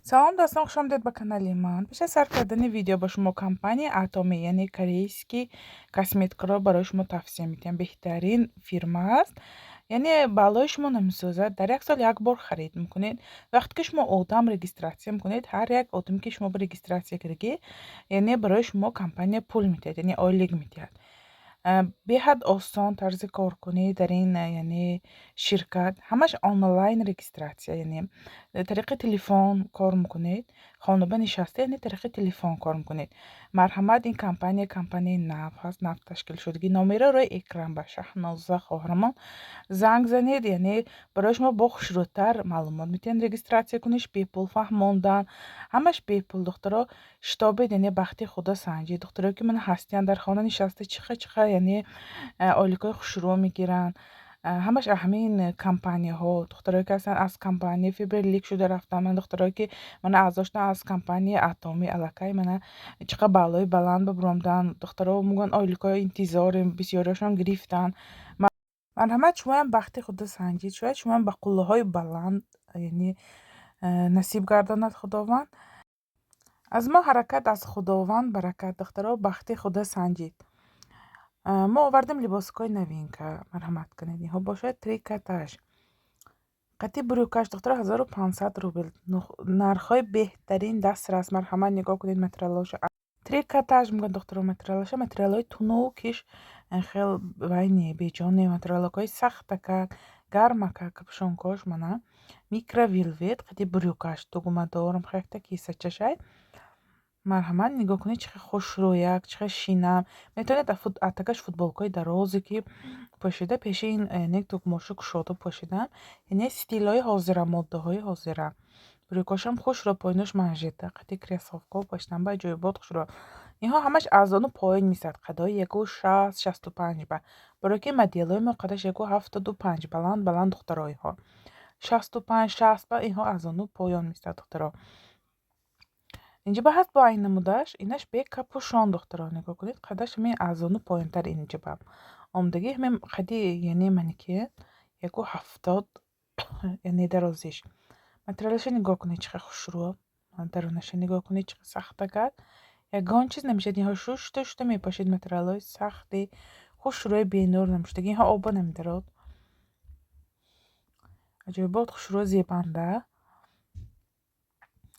Салом, дӯстон, хушомадед ба канали ман. Пеш аз сар кардани видео ба шумо компанияи Атоми, яъне корейский косметикаро барои шумо тавсия медиҳам. Беҳтарин фирма аст, яъне баллои шумо намесӯзад. Дар як сол як бор харид мекунед. Вақте ки шумо одам регистрация мекунед, ҳар як одаме, ки шумо регистрация кардагӣ, яъне барои шумо компания пул медиҳад, яъне ойлик медиҳад. Беҳад осон тарзи коркунӣ дар ин, яъне, ширкат. Ҳамаш онлайн регистрация, яъне тариқи телефон кор мекунед, хонаба нишаста, яъне тариқи телефон кор мекунед. Марҳамат, ин компания компанияи нав ҳаст, нав ташкилшудагӣ. Номеро рӯи экран ба Шаҳноза хоҳарамон занг занед, яъне барои шумо бо хушрӯтар маълумот медиҳанд. Регистрация куниш бепул, фаҳмондан ҳамаш бепул. Духтаро, шитобед, яъне бахти худо санҷед. Духтаро, ки мана ҳастиянд, дар хона нишаста, чиха чиха, яъне ойликҳои хушрӯ мегиранд. Ҳамаш ҳамин компанияҳо. Духтарое ки ҳастанд, аз компания Фаберлик шуда рафтанд. Ман духтарое ки мана аъзо шуданд аз компанияи Атоми, аллакай мана чӣ қадр баллои баланд бибуромданд. Духтаро мегӯянд, ойликҳои интизорем, бисёриашон гирифтанд. Марҳамат, шумоям бахти худо санҷед, шояд шумоям ба қуллаҳои баланд, яъне, насиб гардонад Худованд. Аз мо ҳаракат, аз Худованд баракат. Духтаро, бахти худо санҷед. Мо овардем либосҳои новинка, марҳамат кунед. Инҳо бошад трикотаж қати брюкаш, духтаро, 1500 рубл, нархҳои беҳтарин, дастрас. Марҳамат, нигоҳ кунед материалҳоша. Трикотаж мегӯянд, духтаро, материалаша материалҳои тунукиш, хел вай не, беҷон не, материалҳои сахтакак, гармакак. Капюшонкош мана микровелвет қати брюкаш, тугмадорам, якта кисачашай. Марҳамат, нигоҳ кунед, чӣ хел хушрӯяк, чӣ хел шинам. Метавонед атакаш футболкаҳои дарозе ки пӯшида, пеши ин, яъне, тугмаҳошо кушода пӯшидан, яъне стилҳои ҳозира, моддаҳои ҳозира. Брюкошам хушрӯ, поинош манжета, қати кроссовкаҳо пӯшидан ба аҷоибот хушрӯ. Инҳо ҳамаш аз зону поин месад, қадҳои 1,60, 65 ба. Барои ки моделҳои мо қадаш 1,75, баланд баланд духтаро инҳо. 65, 60 ба инҳо аз зону поён месад, духтаро. Инҷа ба ҳаст бо айн намудаш, инаш бе капюшон, духтаро, нигоҳ кунед, қадаш ҳамин аз зону поёнтар инҷа ба. Омдагӣ ҳамин қади, яъне манекен 1,70, яъне дарозиш. Материалаша нигоҳ кунед, чӣ қадр хушрӯ. Дарунаша нигоҳ кунед, чӣ қадр сахтакак. Ягон чиз намешавад. Инҳо шушта шушта мепошед, материалҳои сахти хушрӯи бенур намешудагӣ. Инҳо оба намедарод. Аҷоибот, хушрӯ, зебанда.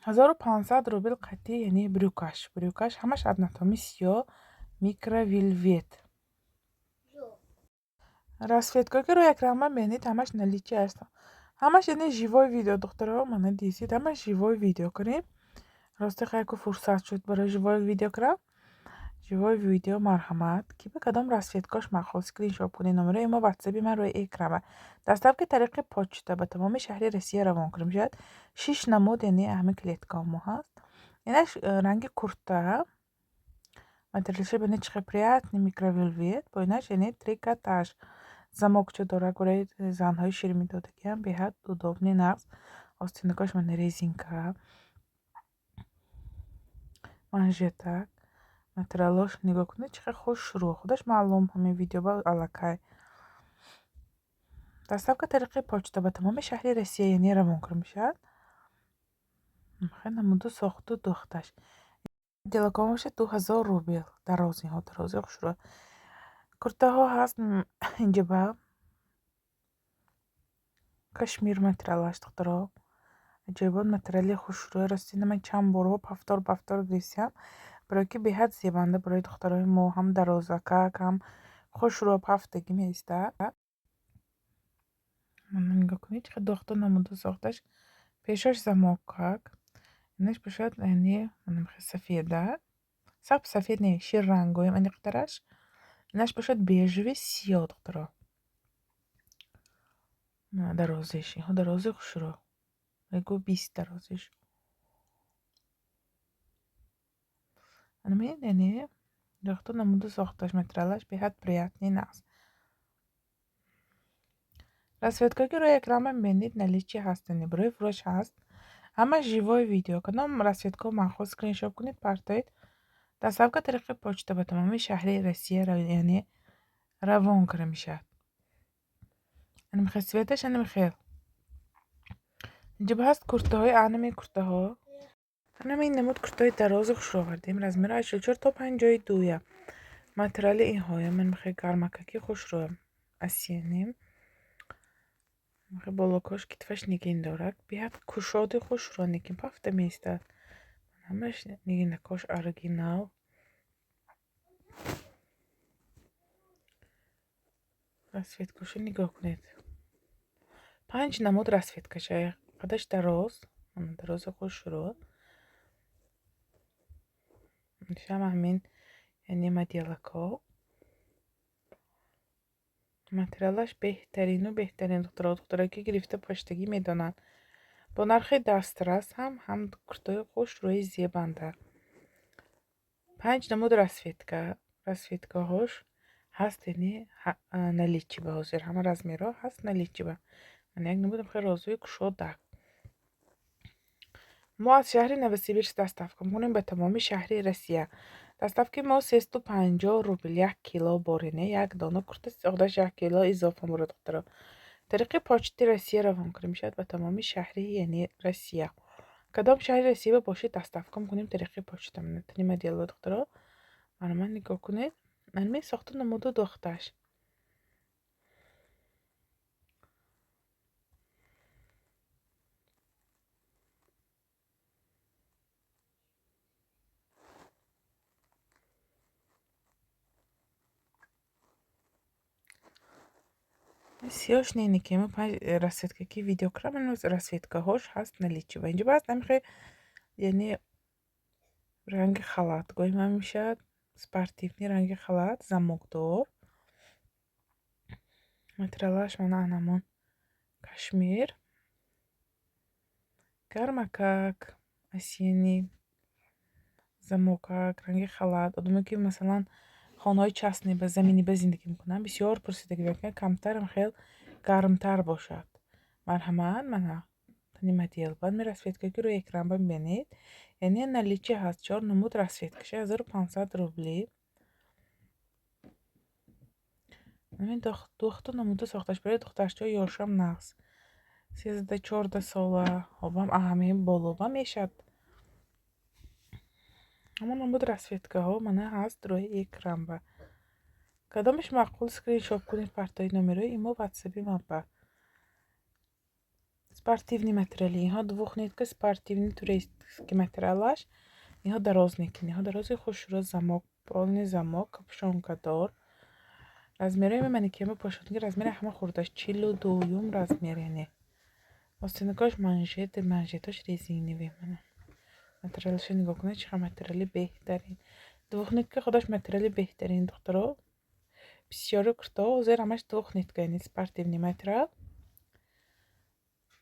1500 рубл қати, яъне, брюкаш. Брюкаш ҳамаш однотонный сиёҳ, микровелвет. Расцветкое ки рӯи экран мебинед, ҳамаш наличие аст. Ҳамаш, яъне, живой видео, духтаро, мана дидед, ҳамаш живой видео кунем. Рости хайку фурсат шуд барои живой видео кунам. Живой видео, марҳамат, ки ба кадом расцветкош махсус, скриншот кунед. Номерои мо, ватсаби ман рӯи экран. Доставка тариқи почта ба тамоми шаҳри Россия равон карда мешавад. Шиш намуд, яъне, ҳамин клеткаҳо мо ҳаст. Инаш ранги курта. Материалша бинед, чӣ қадр приятный, микровелвет. Поинаш, яъне, трикотаж. Замокча дорад, барои занҳои ширмедодагиам беҳад удобный, нағз. Остинакош мана резинка. Манжетак. Материалҳош нигоҳ кунед, чӣ қадр хушрӯ. Худаш маълум ҳамин видео ба аллакай. Доставка тариқи почта ба тамоми шаҳри Россия, яъне, равон карда мешавад. Хеле намуду сохту духташ. Отделкаҳо бошад, 2000 рубл. Дароз инҳо, дарози хушрӯ. Куртаҳо ҳаст инҷа ба кашмир материалаш, духтаро. Аҷоибот, материали хушрӯя. Рости ман чанд борҳо повтор повтор гирифтам, барое ки беҳад зебанда барои духтарои мо, ҳам дарозакак, ҳам хушрӯ, пафтагӣ меистад. Мана нигоҳ кунед, чӣ қадр духта намуда сохташ. Пешаш замокак. Инаш бошад, яъне, сафеда. Саб сафед не, ширрангоем аниқтараш. Инаш бошад бежевый сиёҳ, духтаро. Дарозиш. Инҳо дарози хушрӯ. 1,20 дарозиш. Ана яъне духта намуда сохташ, материалаш беҳад приятный, нағз. Расцветкое ки рӯи экран мебинед, наличие ҳастанд, барои фурӯш ҳаст. Ҳамаш живой видео. Кадом расцветкаҳо махсус, скриншот кунед, партоед. Доставка тариқи почта ба тамоми шаҳри Россия, яъне, равон карда мешавад. Анамихел цветаш, анамихел. Инҷа ҳаст куртаҳои, анами куртаҳо. Ҳамин намуд куртаи дарози хушро овардем. Размери 84 то 52. Материали инҳоя ман мехоҳи гармакаки хушро асиянем. Болокош китфаш нигин дорад. Беҳад кушоди хушро нигин пафта меистад. Ҳамаш нигинакош оригинал. Расцветкаша нигоҳ кунед. 5 намуд расцветкаша. Қадаш дароз, дарози хушро. Шам ҳамин, яъне моделако. Материалаш беҳтарину беҳтарин духтаро. Духтаре ки гирифта паштагӣ медонанд. Бо нархи дастрас ҳам куртаи хушрӯи зебанда. 5 намуд расцветка. Расцветкаҳош ҳаст, яъне наличие ба ҳозир. Ҳама размерҳо ҳаст наличие ба. Ман як намудам хеле розовый кушодак. Мо аз шаҳри Новосибирск доставка мекунем ба тамоми шаҳри Россия. Доставкаи мо 350 рубл 1 кило бор, яъне як дона курта худаш 1 кило изофа мурад духтаро. Тариқи почти Россия равон кунем мешавад ба тамоми шаҳри, яъне Россия. Кадом шаҳри Россия бошед доставка мекунем тариқи почта. Тани модело духтаро. Ман нигоҳ кунед. Ман сохта намуду духташ. Сиёш не ки мо 5 расцветка ки видео кардам, расцветкаҳош ҳаст наличие. Ва инҷо баъд намехоҳи, яъне ранги халат гоҳи ман мешавад спортивный ранги халат, замокдор. Материалаш мана анамон кашмир. Гармакак, осенний, замокак, ранги халат. Одаме ки масалан хонаҳои частный ба заминӣ ба зиндагӣ мекунанд, бисёр пурсидагӣ мекунанд, камтарам хел гармтар бошад. Марҳамат, мана тани модел. Баъд ми расцветка ки рӯи экран бибинед, яъне наличие ҳаст 4 намуд расцветка, 6500 рубли. Ҳамин духту намуду сохташ барои духтарчаҳо ёшам нағз. 13-14 сола, ҳобам ҳамин болоба мешавад. Ҳамон намуд расцветкаҳо мана ҳаст рӯи экран ба. Кадомеш маъқул скриншот кунед партои номерои имо ватсапи ман ба. Спортивный материали. Инҳо двухнитка спортивный турецкий материалаш. Инҳо дароз некин. Инҳо дарози хушрӯ замок, полный замок, капюшонкадор. Размерои манекенба пошонги размери ҳама хурдаш 42-юм размер, яъне. Остинакош манжет, манжетош резиновый мана. Материалашо нигоҳ кунед, чӣ қадр материали беҳтарин. Двухнитка худаш материали беҳтарин духтаро. Бисёри куртаҳо ҳозир ҳамаш двухнитка, яъне спортивный материал.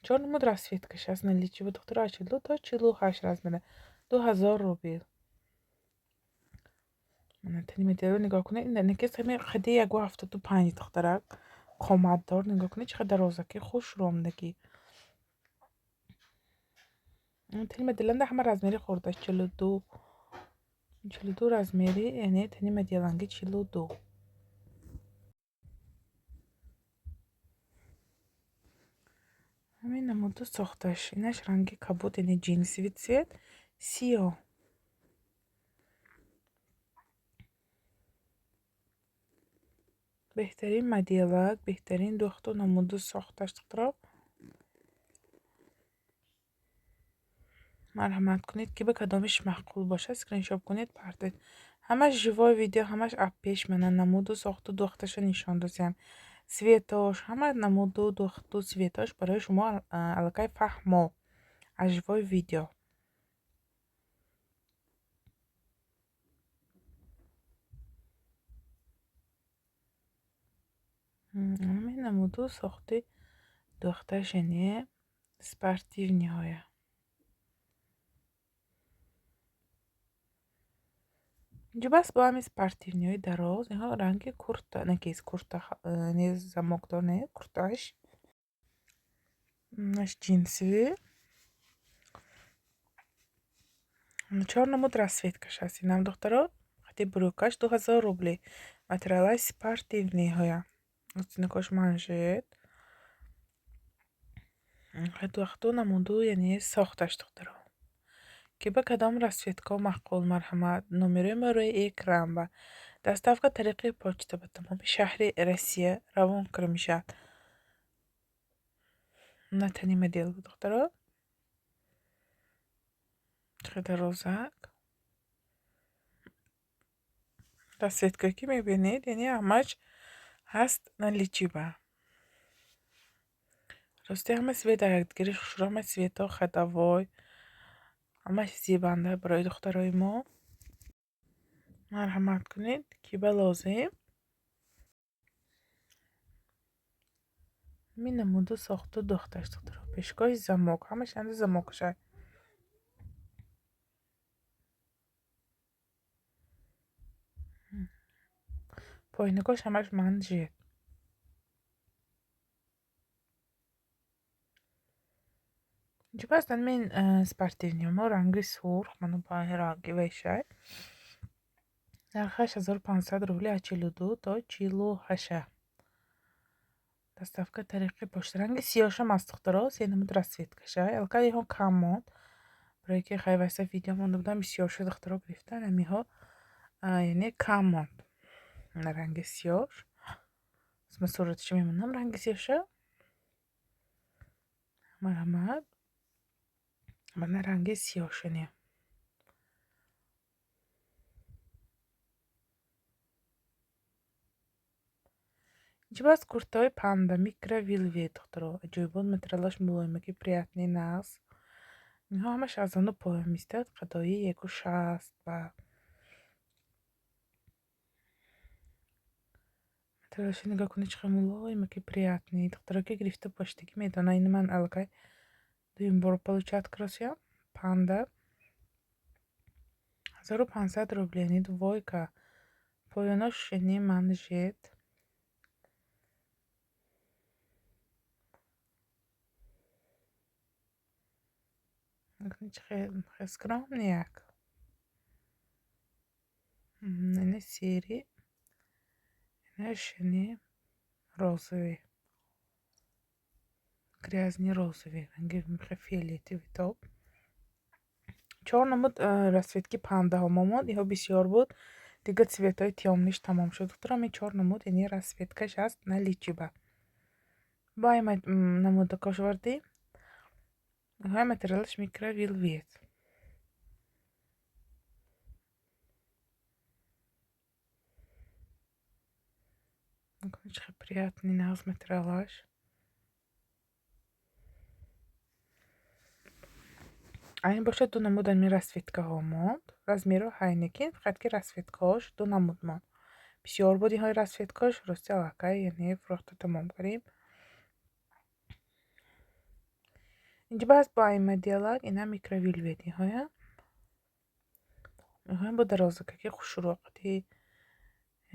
4 намуд расцветкаш ҳаст наличие ба духтаро 42 то 48 размера. 2000 рубл. Мана тани моделро нигоҳ кунед. Ин накес ҳамин қади 1,75 духтарак. Қоматдор нигоҳ кунед, чӣ қадр дарозаки хушромдагӣ. Тани моделанда ҳама размери хурдаш 42. 42 размери, яъне тани моделанги 42. Ҳамин намуду сохташ. Инаш ранги кабуд, яъне ҷинсовый цвет, сиёҳ. Беҳтарин моделак, беҳтарин духту намуду сохташ духтаро. Марҳамат кунед ки ба кадомиш маъқул бошад, скриншот кунед, партоед. Ҳамаш живой видео, ҳамаш пеш мана намуду сохту духташа нишон додем. Цветош, ҳама намуду духту цветош барои шумо аллакай фаҳмо аз живой видео. Ҳамин намуду сохти духташ, яъне спортивныйҳоя. Инҷо бас бо ҳамин спортивныйҳои дароз, инҳо ранги курта, не ки курта, не замокдор, не курташ. Инаш ҷинсовый. 4 намуд расцветкаш ҳаст. Инам духтаро, хати брюкаш 2000 рубли. Материалаш спортивныйҳоя. Остинакош манжет. Духту намуду, яъне сохташ духтаро. Ки ба кадом расцветка маъқул, марҳамат. Номерои ма рӯи экран ба. Доставка тариқи почта ба тамоми шаҳри Россия равон карда мешавад. На тани модел, духтаро. Чӣ дарозак. Расцветка ки мебинед, яъне ҳамаш ҳаст наличии ба. Рости ҳама цвет дар якдигари хушрӯ, ҳама цветҳо ходовой, ҳамаш зебанда барои духтарои мо. Марҳамат кунед, ки ба лозим. Ҳамин намуду сохту духташ, духтаро. Пешгоҳи замок, ҳамаш анда замокаша. Пойникош ҳамаш манжет. Инҷо ҳастанд мин спортивный мо ранги сурх, ману ранги вайшай. Нархаш 1500 рубли, аз 42 то 48. Доставка тариқи почта. Ранги сиёҳшам аст, духтаро, се намуд расцветкаша. Аллакай иҳо кам монд. Барое ки хай вайса видео монда будам, бисёрша духтаро гирифтан, ҳамиҳо яъне кам монд. Ранги сиёҳш. Ман сураташо мемонам ранги сиёҳша. Марҳамат. Мана ранги сиёҳшане. Инҷо бас куртаҳои панда микровелвет, духтаро. Аҷоибот, материалаш мулоимаки, приятный, нағз. Инҳо ҳамаш арзону поён меистад, қадои 1,60 ба. Материалашо нигоҳ кунед, чӣ қадр мулоимаки, приятный. Духтаро ки гирифта поштагӣ медонанд, ини ман аллакай дуюм бор получать кардосиям. Панда 1500 рубли, яъне двойка. Поёнош яъне манжет. Чӣ хел скромный як. Яъне серый, инаш яъне розовый. Грязный розовый, ранги фиолетовый тоб. Чор намуд расцветки пандаҳо момонд, иҳо бисёр буд. Дига цветҳои тёмныйш тамом шуд. Духтарам, ин чор намуд яъне расцветкаш ҳаст наличии ба. Бо ай намудакош вардӣ. Иҳои материалаш микровелвет. Чӣ хел приятный, нағз материалаш. Айн бошад ду намуд ами расцветкаҳо монд. Размерро ҳайнекин, фақат ки расцветкаҳош ду намуд монд. Бисёр буд инҳои расцветкаҳош, рости аллакай яъне фурӯхта тамом кардем. Инҷо баъз бо ай моделак, ина микровелвет инҳоя. Инҳоям бо дарозакаки хушрӯқати,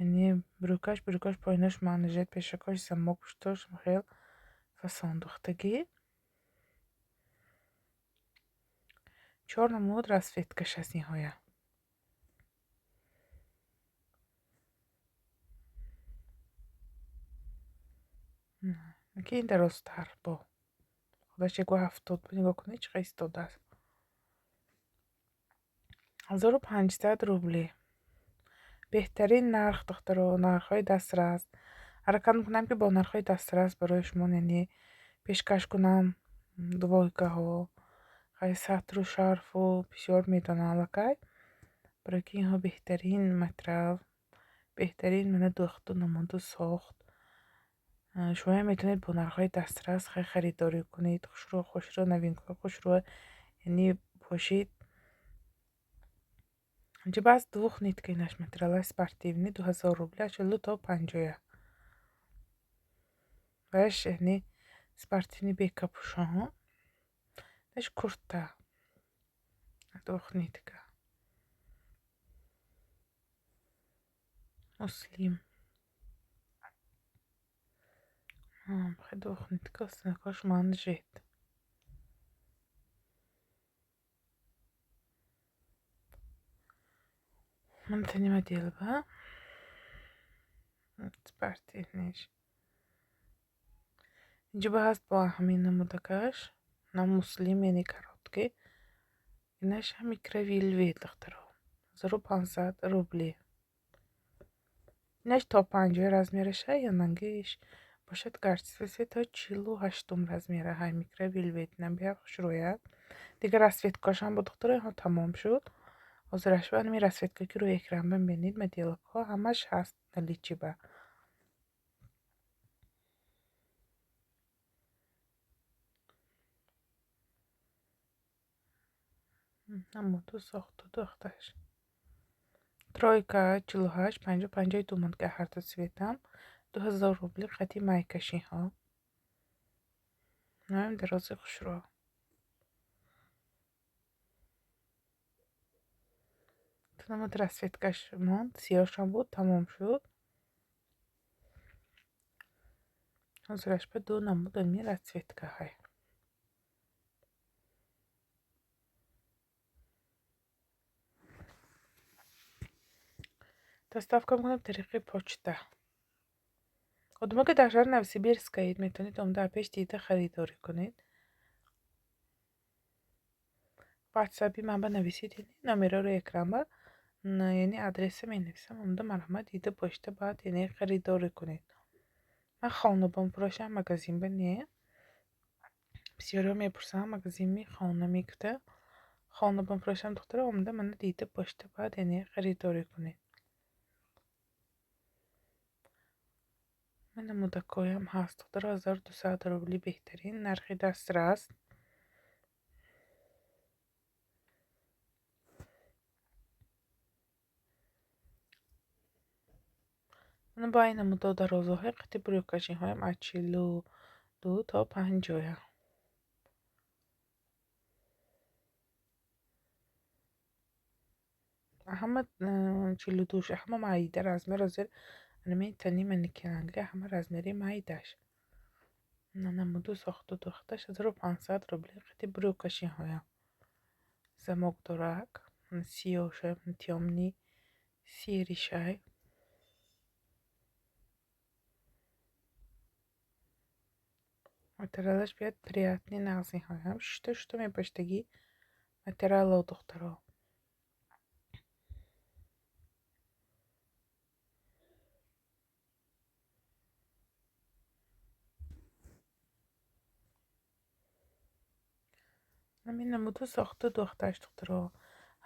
яъне брюкаш поинаш манжет, пешакош замок, пуштош хел фасон духтагӣ. Чор намуд расцветкаш аст инҳоя. Ки ин дарозтар бо. Худаш 1,70 буд, нигоҳ кунед чӣ қадр истодааст. 1500 рубли. Беҳтарин нарх, духтаро, нархҳои дастрас. Ҳаракат мекунам ки бо нархҳои дастрас барои шумо яъне пешкаш кунам двойкаҳо. Хай сатру шарфу бисёр медонам аллакай. Барои ки инҳо беҳтарин материал, беҳтарин мана духту намуду сохт. Шумоям метавонед бо нархҳои дастрас хай харидорӣ кунед. Хушрӯ, хушрӯ, новинкаҳои хушрӯ яъне бошед. Инҷо баъз двухнитка инаш материалҳои спортивный 2000 рубли, аз 42 то 51. Ваяш яъне спортивный бе капюшон. Инаш курта. Двухнитка. Муслим. Двухнитка, останакош манжет. Ман тани модел ба. Спортивныйш. Инҷо ба ҳаст бо ҳамин намудакаш. На муслим, яъне короткий. Инаш микровельвет, духтаро, 1500 рубли. Инаш то 50 размераша, янангиш бошад горчица то 48-ум размера ҳай микровельвет. Инам беҳад хушрӯяд. Дигар расцветкаашам бо, духтаро, инҳо тамом шуд. Ҳозираш ба ҳамин расцветка, ки рӯи экран бибинед, моделкаҳо ҳамаш ҳаст наличии ба. Намуду сохту духташ. Тройка 48, 50, 52 монд, ки ҳарду цветам 2000 рубли қати майкашиҳо. Наем дарози хушрӯ. Намуд расцветкаш монд, сиёҳшам буд, тамом шуд. Ҳозираш ба ду намуд ами расцветка ҳай. Доставка мекунем тариқи почта. Одамое, ки дар шаҳри Новосибирскаед, метавонед омода пеш дида харидорӣ кунед. Ватсапи ман ба нависед, номеро рӯи экран ба, яъне адреса менависам, омода марҳамат дида почта, баъд яъне харидорӣ кунед. Ман хонабон фурӯшам, магазин ба не. Бисёриҳо мепурсанд, магазини хона мегуфта. Хонабон фурӯшам, духтаро, омода мана дида почта, баъд яъне харидорӣ кунед. Мана мудакҳоям ҳаст, духтаро, 1200 рубли, беҳтарин нархи дастрас. Мана бо ин намудо дарозаҳои қати брюкашиҳоям аз 42 то 50. Ҳама 42 ҳама майда размер ҳозир ҳамин тани манекенанга ҳама размери майдаш. Намуду сохту духташ 1500 рубли қати брюкашиҳоям. Замок дорак, сиёҳшай, тёмный серый шай. Материалаш биёд приятный, нағзиҳоям. Шушта шушта мепоштагӣ материало, духтаро. Ҳамин намуду сохту духташ, духтаро.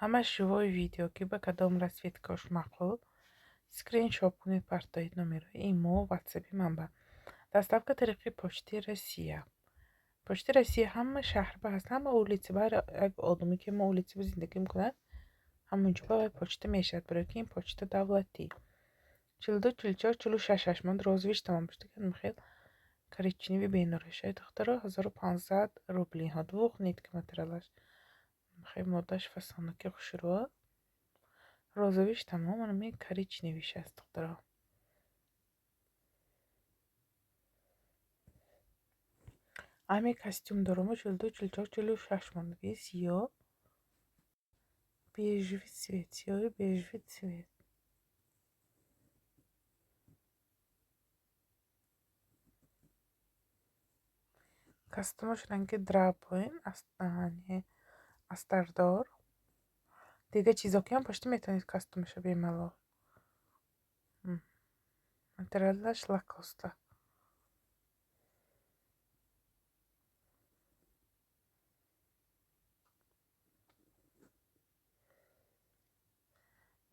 Ҳамаш живой видео, ки ба кадом расцветкаош маъқул, скриншот кунед, партоед номерои имо, ватсапи ман ба. Доставка тариқи Почти Россия. Почти Россия ҳама шаҳр ба ҳаст, ҳама улица ба, ҳар як одаме, ки мо улица ба зиндагӣ мекунад, ҳамонҷо ба вай почта мешавад, барои ки ин почта давлатӣ. 42, 44, 46 монд, розовыйш тамом шуд. Хел коричневый бенурашай, духтаро, 1500 рубли. Ҳо двухнитка материалаш. Хел моддаш фасонаки хушрӯ. Розовыйш тамом, ҳамин коричневыйш аст, духтаро. Ҳамин костюм дорам, 42, 44, 46 мондаги сиёҳ. Бежевый цвет, сиёҳи бежевый цвет. Костюмаш ранги драбоин, астардор. Дигар чизокиам пошта метавонед костюмаша бемалол. Материалаш лакоста.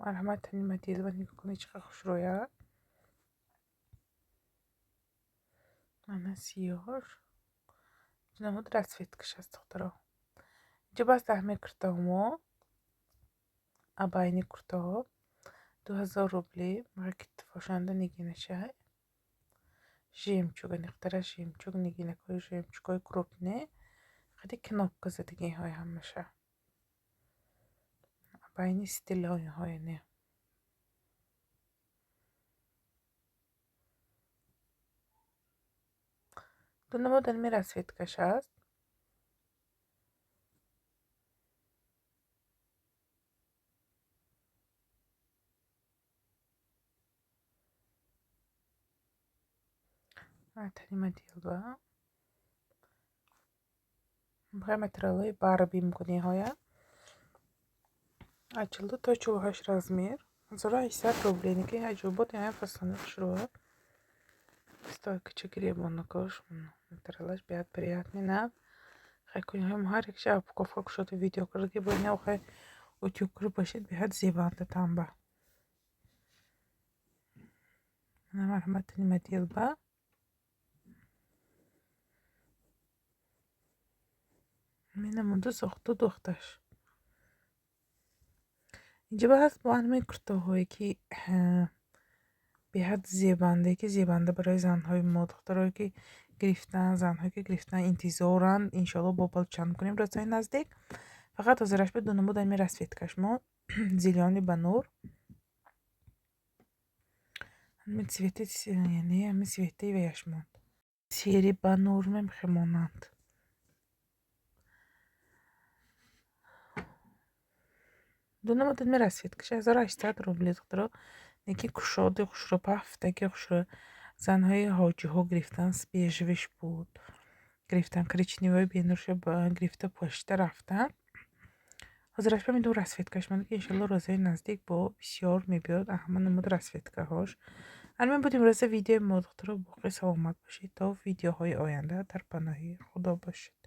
Марҳамат, тани моделва нигоҳ кунед, чӣ қадр хушрӯяд. Мана сиёҳаш. Намуд расцветкаш аст, духтаро. Инҷо бас даҳми куртаҳомо, абайни куртаҳо 2000 рубли. Китфошанда нигинашай. Жемчуг, аниқтара жемчуг, нигинакҳои жемчугҳои крупный. Қади кнопка задагиҳои ҳамаша. Абайни стилҳои не. Ду намуд ҳамин расцветкаш аст. Тани моделба. Баъд материалҳои барби мекуниҳоя. Аз 42 то 48 размер. 1800 рубле. Неки аҷоибот, яъне фасони хушрӯа. Стойкача, гиребонакош, материалаш беҳад приятный, нав. Хай куниҳои ҳар якша упаковка кушода видео карда, ки бояд не охай утюг кунӣ бошед, беҳад зебанда тамба. Марҳамат, моделба. Менамуду сохту духташ. Инҷа ба ҳаст бо ҳамин куртоҳое, ки беҳад зебандае, ки зебанда барои занҳои мо, духтарое, ки гирифтан, занҳое, ки гирифтан интизоранд. Иншоалло, бо чанд кунем рӯзҳои наздик. Фақат ҳозираш ба ду намуд ами расцветкаш мо зелёный ба нур. Ҳамин цвети, яъне ҳамин цвети ваяш монд. Сери ба нур мемонанд. Ду намуд ами расцветкаш 1800 рубли, духтаро. Неки кушоди хушрӯ, пафтаги хушрӯ. Занҳои ҳоҷиҳо гирифтан, бежевиш буд. Гирифтан коричневои бенурша гирифта пошта рафтан. Ҳозираш ба ду расцветкаш монд, ки иншоалло рӯзҳои наздик бо бисёр мебиёд ҳама намуд расцветкаҳош. Ҳамин буд имрӯза видеои мо, духтаро. Боқӣ саломат бошед, то видеоҳои оянда дар паноҳи Худо бошед.